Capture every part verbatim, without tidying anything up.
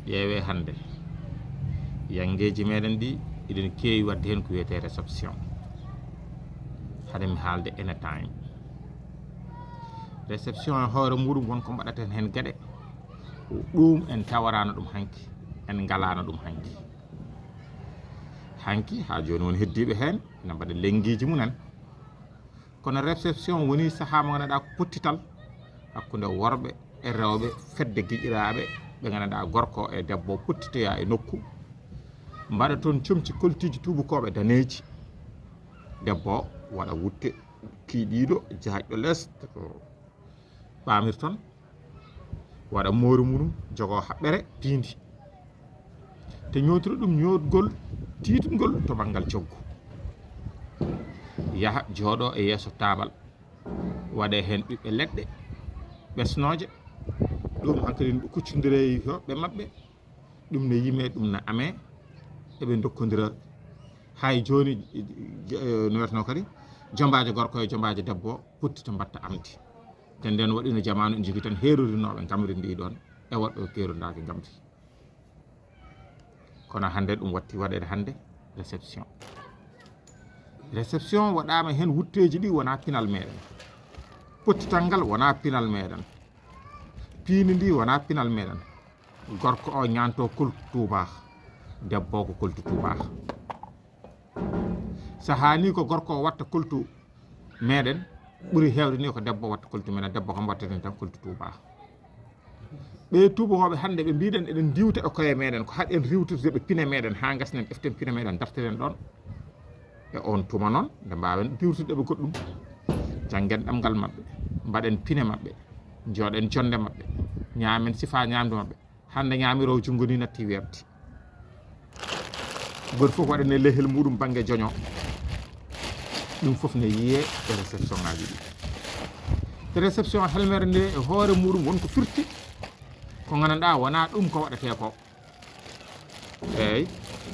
Ƴeewe hannde, yanngeeji meɗen ɗi, eɗen keewi waɗde heen ko wiyetee réception. Hade mi haalde ene time. Réception e hoore muɗum won ko mbaɗaten heen geɗe. Ɗum en tawaraano ɗum hanki, en ngalaano ɗum hanki. Hanki, haa jooni won heddiiɓe heen, ene mbaɗa lenngiiji mumen. Kono réception woni sahaa mo ngannduɗaa ko pottital hakkunde worɓe e rewɓe, fedde giƴiraaɓe ɓe ngannduɗaa gorko e debbo pottitoya e nokku, mbaɗa toon comci koltiiji tuubakooɓe daneeji. Debbo o waɗa wutte kiiɗiiɗo, jaajɗo les, ko paamirton, waɗa moori muɗum, jogoo haɓɓere piindi. Te ñootira ɗum ñootgol tiiɗngol to banngal coggu. Yaha jooɗoo e yeeso taabal, waɗee heen ɓiɓɓe leɗɗe ɓesnooje. Ɗum hankadi ɓe kuccondirey hoɓɓe maɓɓe. Ɗum ne yimee, ɗum ne amee. Eɓe ndokkondira hay jooni, eh, no wiyeteno kadi, jombaajo gorko e jombaajo debbo pottita mbaɗta amde. Te ndeen waɗino jamaanu en njogii tan heerorinooɓe ngamri ndi ɗoon e woɗɓe keerundaaki ngamri. Kono hannde ɗum watti waɗeede hannde réception. Réception waɗaama heen wutteeji ɗi wonaa pinal meɗen. Pottital ngal wonaa pinal meɗen. Piindi ndi wonaa pinal meɗen. Gorko o ñaanto koltu tuubaa, debbo o ko koltu tuubaa. Sahaa ni ko gorko o watta koltu meɗen, ɓuri heewde ni ko debbo o watta koltu meɗen, debbo kam wattaten tan koltu tuubaa. Ɓe tuubakooɓe hannde ɓe mbiɗen eɗen ndiwta e koye meɗen, ko haɗen riiwtirde ɓe pine meɗen haa ngasnen, ƴeften pine meɗen darteten ɗoon. E oon tuma noon nde mbaawen diwtude ɓe goɗɗum. Janngen ɗemngal maɓɓe, mbaɗen pine maɓɓe, njooɗen jonnde maɓɓe, ñaamen sifaa ñaamdu maɓɓe. Hannde ñaamiroowo junngo ni natti weeɓde. Gooto fof waɗane lehel muɗum bannge joño. Ɗum fof ne yiyee e réception ngaji ɗi. Te réception helmere nde e hoore muɗum won ko firti ko ngannduɗaa wonaa ɗum ko waɗetee ko. Eeyi,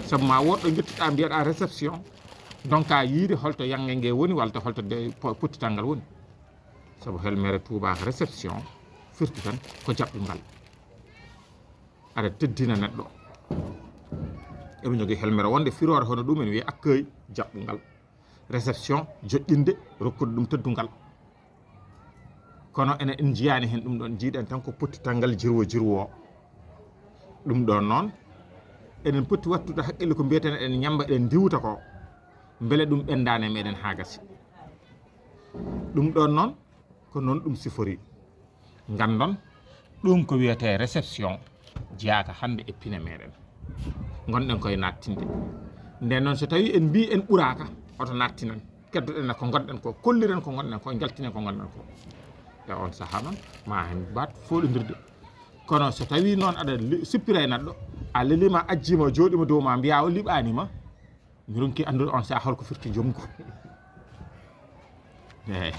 sabu ma woɗɗo njettuɗaa mbiyaɗaa réception, donc a yiide holto yannge nge woni walla holto de- po- pottital ngal woni. Sabu helmere tuubaaka réception firti tan ko jaɓɓungal. Aɗa teddina neɗɗo. Eɓe njogii helmere wonde firoore hono ɗum en wiya accueil, jaɓɓungal. Réception, joɗɗinde, rokkude ɗum teddungal. Kono enen en njiyaani heen ɗum ɗoon, njiiɗen tan ko pottital ngal jirwo jirwo o. Ɗum ɗoon noon, eɗen poti wattude haqqille ko mbiyeten eɗen ñammba, eɗen ndiwta ko, mbele ɗum ɓenndaani e meɗen haa gasi. Ɗum ɗoon noon, ko noon ɗum sifori. Nganndon, ɗum ko wiyetee réception, jeyaaka hannde e pine meɗen. Ngonɗen koye naattinde. Nden noon, so tawii en mbii en ɓuraaka, oto naattinan. Keddoɗen ko ngonɗen ko, kolliren ko ngonɗen ko, njaltinen ko ngonɗen ko. E on sahaa noon, ma heen mbaat fooɗondirde. Kono so tawii noon aɗa li- sippira e neɗɗo, a leliima, ajjiima, jooɗiima dow ma, mbiyaa o liɓaani ma, mi ronki anndude on sahaa holko firti jomgu. Eeyi.